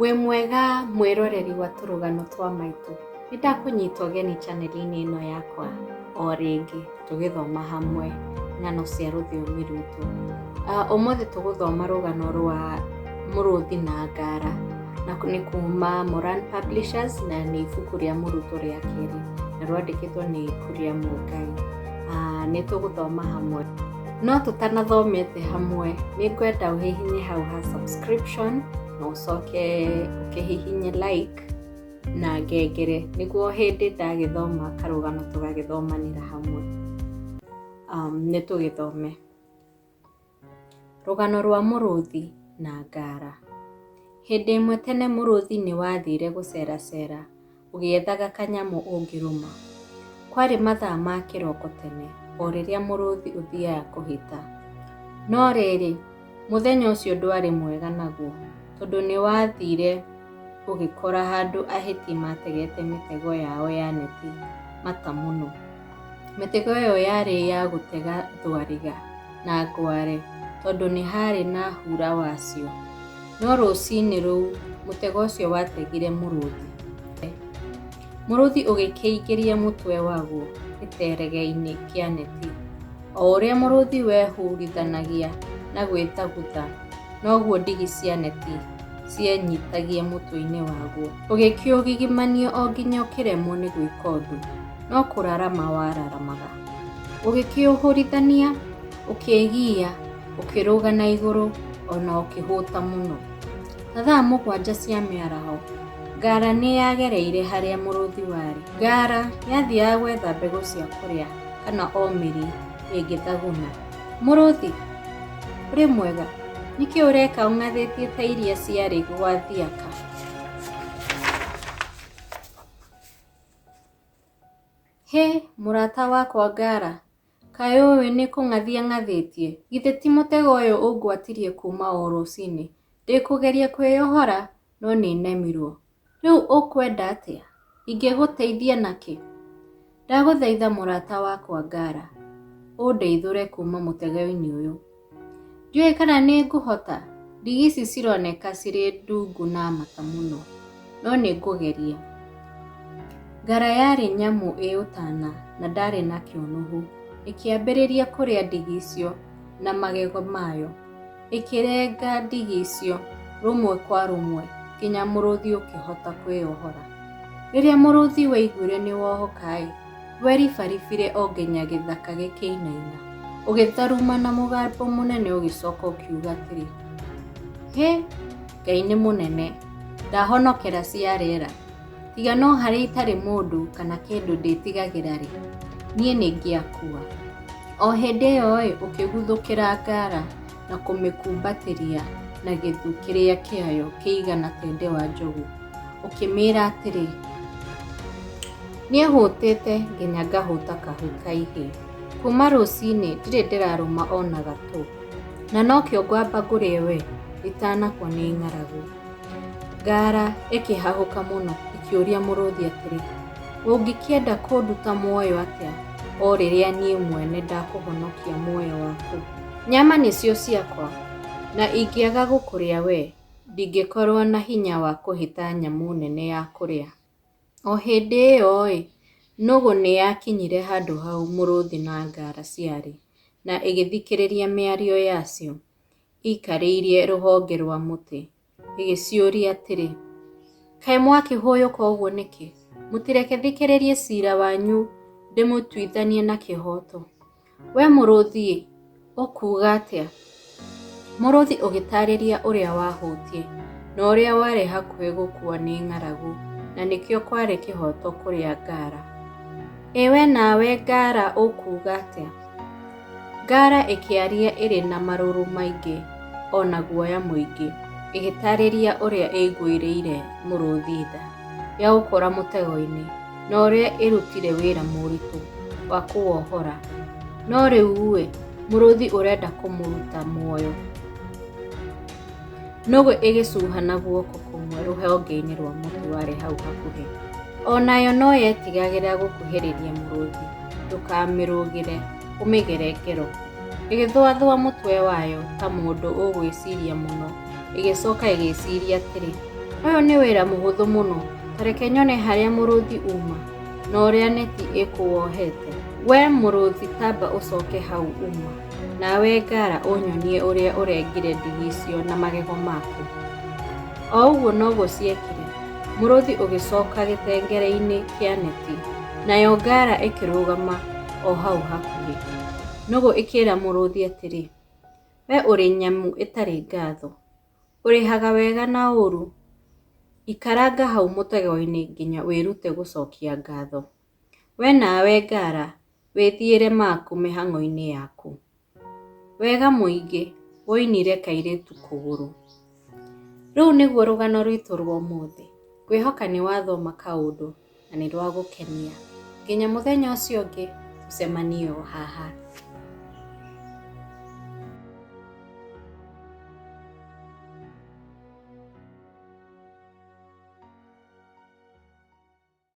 Wĩ mwega mwĩroreri wa tũrũgano twa maitũ, nĩ ndakũnyita ũgeni channel-inĩ ĩno yakwa o rĩngĩ tũgĩthoma hamwe ng'ano cia rũthiomi rwitũ. Ũmũthĩ tũgũthoma rũgano rwa Mũrũthi na Ngara na nĩ kuma Moran Publishers na nĩ ibuku rĩa mũrutwo rĩa kerĩ na rwandĩkĩtwo nĩ Kuria Mũngai. Nĩ tũgũthoma hamwe. No tũtanathomete hamwe nĩ ngwenda ũhihinye hau ha subscription na ũcoke ũkĩhihinye like na ngengere nĩguo hĩndĩ ndagĩthoma karũgano tũgagĩthomanĩra hamwe. Nĩ tũgĩthome. Rũgano rwa Mũrũthi na Ngara. Hĩndĩ ĩmwe tene mũrũthi nĩ wathire gũceracera ũgĩethaga kanyamũ ũngĩrũma. Kwarĩ mathaa ma kĩroko tene o rĩrĩa mũrũthi ũthiaga kũhĩta. No rĩrĩ, mũthenya ũcio ndwarĩ mwega naguo tondũ nĩ wathire ũgĩkora handũ ahĩti mategete mĩtego yao ya neti mata mũno. Mĩtego ĩyo yarĩ ya gũtega thwariga na ngware tondũ nĩ haarĩ na hura wacio. No rũcinĩ rũu mũtego ũcio wategire mũrũthi. Mũrũthi ũgĩkĩingĩria mũtwe waguo gĩterege-inĩ kĩa neti. O ũrĩa mũrũthi wehurithanagia na gwĩthagutha, noguo ndigi cia neti cienyitagia mũtwe-inĩ waguo. Ũgĩkĩũgigimania o nginya ũkĩremwo nĩ gwĩka ũndũ, no kũrarama wararamaga. Ũgĩkĩũhũrithania, ũkĩĩgiya, ũkĩrũga na igũrũ, o na ũkĩhũta mũno. Ta thaa 7 cia mĩaraho, Ngara nĩ yagereire harĩa mũrũthi warĩ. Ngara yathiaga gwetha mbegũ cia kũrĩa kana o mĩri ĩngĩthaguna. Mũrũthi! Ũrĩ mwega? Nĩkĩ ũreka ũng'athĩtie ta iria ciarĩ gwa thiaka? Hĩ, mũrata wakwa Ngara, kaĩ ũĩ nĩ kũng'athia ng'athĩtie? Githĩ ti mũtego ũyũ ũngwatirie kuuma o rũcinĩ? Ndĩkũgeria kwĩyohora no nĩ nemirwo. Rĩu ũkwenda atĩa? Ingĩgũteithia nakĩ? Ndagũthaitha mũrata wakwa Ngara, ũndeithũre kuuma mũtego-inĩ ũyũ. Ndiũĩ kana nĩ ngũhota, ndigi ici cironeka cirĩ ndungu na mata mũno, no nĩ ngũgeria. Ngara yarĩ nyamũ ĩ ũtana na ndarĩ na kĩũnũhu, ĩkĩambĩrĩria kũrĩa ndigi icio na magego mayo. Ĩkĩrenga ndigi icio rũmwe kwa rũmwe nginya mũrũthi ũkĩhota kwĩyohora. Rĩrĩa mũrũthi waiguire nĩ wohoka-ĩ, weribaribire o nginya gĩthaka gĩkĩinaina. Ũgĩtharuma na mũgambo mũnene ũgĩcoka ũkiuga atĩrĩ, Hĩ, Ngai nĩ mũnene, ndahonokera cia rĩera. Tiga no harĩa itarĩ mũndũ kana kĩndũ ndĩtigagĩra-rĩ, niĩ nĩngĩakua. O hĩndĩ ĩyo-ĩ, ũkĩguthũkĩra Ngara na kũmĩkumbatĩria na gĩthu kĩrĩa kĩayo kĩigana tende wa njogu, ũkĩmĩĩra atĩrĩ, Niĩ hũtĩte nginya ngahũta kahu ka ihĩĩ. Kuma rũcinĩ ndirĩ ndĩrarũma o na gatũ. Na nokĩo ngwamba ngũrĩe we itanakua nĩ ng'aragu. Ngara ĩkĩhahũka mũno ĩkĩũria mũrũthi atĩrĩ, Ũngĩkĩenda kũnduta muoyo atĩa o rĩrĩa niĩ mwene ndakũhonokia muoyo waku? Nyama nĩcio ciakwa, na ingĩaga gũkũrĩa wee, ndingĩkorwo na hinya wa kũhĩta nyamũ nene ya kũrĩa. O hĩndĩ ĩyo-ĩ, nũgũ nĩ yakinyire handũ hau mũrũthi na ngara ciarĩ na ĩgĩthikĩrĩria mĩario yacio ĩikarĩirie rũhonge rwa mũtĩ, ĩgĩciũria atĩrĩ, Kaĩ mwakĩhũyũka ũguo nĩkĩ? Mũtireke thikĩrĩrie ciira wanyu ndĩmũtuithanie na kĩhooto. We mũrũthi-ĩ, ũkuuga atĩa? Mũrũthi ũgĩtaarĩria ũrĩa wahũtiĩ na ũrĩa warĩ hakuhĩ gũkua nĩ ng'aragu na nĩkĩo kwarĩ kĩhooto kũrĩa Ngara. Ĩ we nawe Ngara ũkuuga atĩa? Ngara ĩkĩaria ĩrĩ na marũrũ maingĩ o na guoya mũingĩ, ĩgĩtaarĩria ũrĩa ĩiguĩrĩire mũrũthi tha yaũkora mũtego-inĩ na ũrĩa ĩrutire wĩra mũritũ wa kũwohora. No rĩu-ĩ, mũrũthi ũrenda kũmũruta muoyo. Nũgũ ĩgĩcuha na guoko kũmwe rũhonge-inĩ rwa mũtĩ warĩ hau hakuhĩ. O nayo no yetigagĩra gũkuhĩrĩria mũrũthi ndũkamĩrũgĩre ũmĩgere ngero. Ĩgĩthũathũa mũtwe wayo ta mũndũ ũgwĩciria mũno, ĩgĩcoka ĩgĩciria atĩrĩ, Ũyũ nĩ wĩra mũhũthũ mũno, ta reke nyone harĩa mũrũthi uuma, na ũrĩa neti ĩkũwohete. Wee mũrũthi tamba ũcoke hau uuma, nawe ngara ũnyonie ũrĩa ũrengire ndigi icio na magego maku. O ũguo noguo ciekire, mũrũthi ũgĩcoka gĩtengere-inĩ kĩa neti, nayo ngara ĩkĩrũgama o hau hakuhĩ. Nũgũ ĩkĩra mũrũthi atĩrĩ, "We ũrĩ nyamũ ĩtarĩ ngatho. Ũrĩhaga wega na ũũru. Ikaranga hau mũtego-inĩ nginya wĩrute gũcokia ngatho. We nawe ngara, wĩthiĩre maku mĩhang'o-inĩ yaku. Wega mũingĩ woinire kairĩtu kũgũrũ." Rũu nĩguo rũgano rwitũ rwa ũmũthĩ. Ngwĩhoka nĩ wathoma kaũndũ na nĩ rwagũkenia. Nginya mũthenya ũcio ũngĩ, tũcemanie o haha.